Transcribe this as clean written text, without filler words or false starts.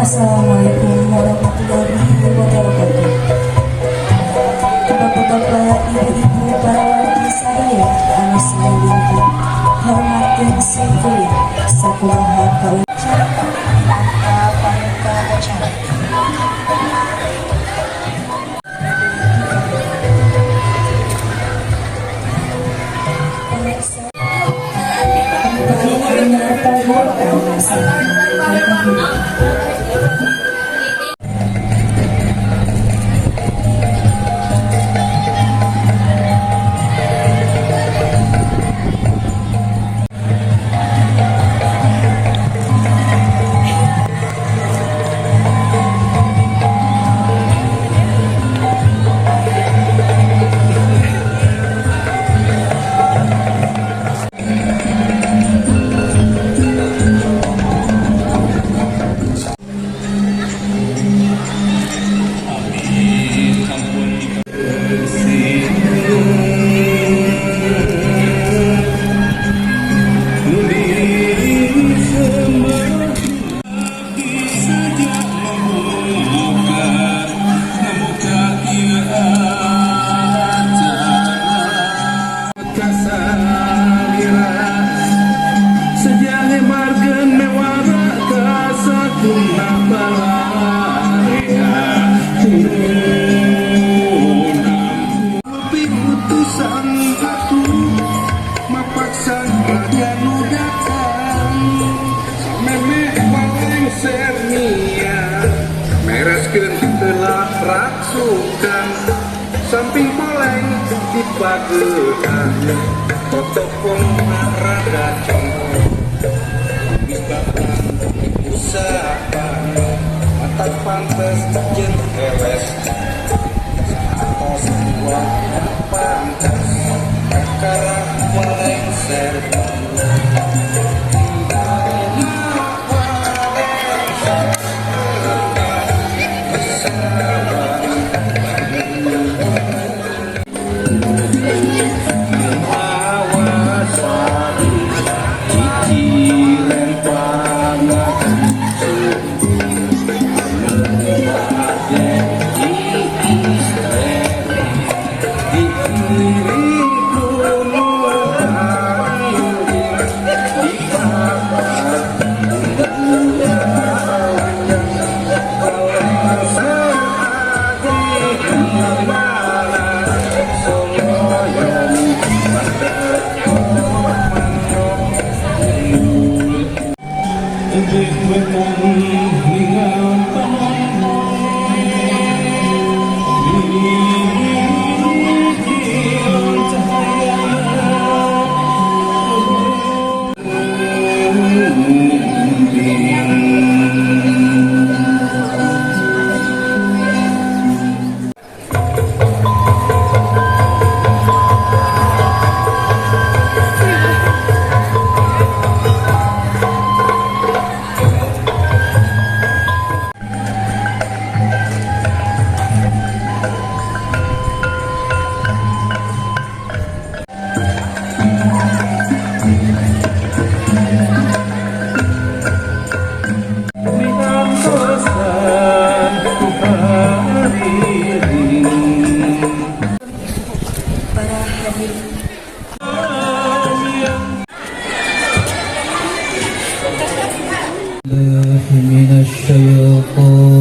Assalamualaikum warahmatullahi wabarakatuh. Bapak-bapak, ibu-ibu, para wargi sadaya anu simkuring hormatkeun, simkuring sakumaha kaucap ka pambuka acara. Pemirsa, dina pagelaran. Raksukan samping poleng di pagehan totopong rada congkok kumis babang usapan mata pantes jeung heles satos dua pantes kakara malengser. Para hadirin. الله من الشيطان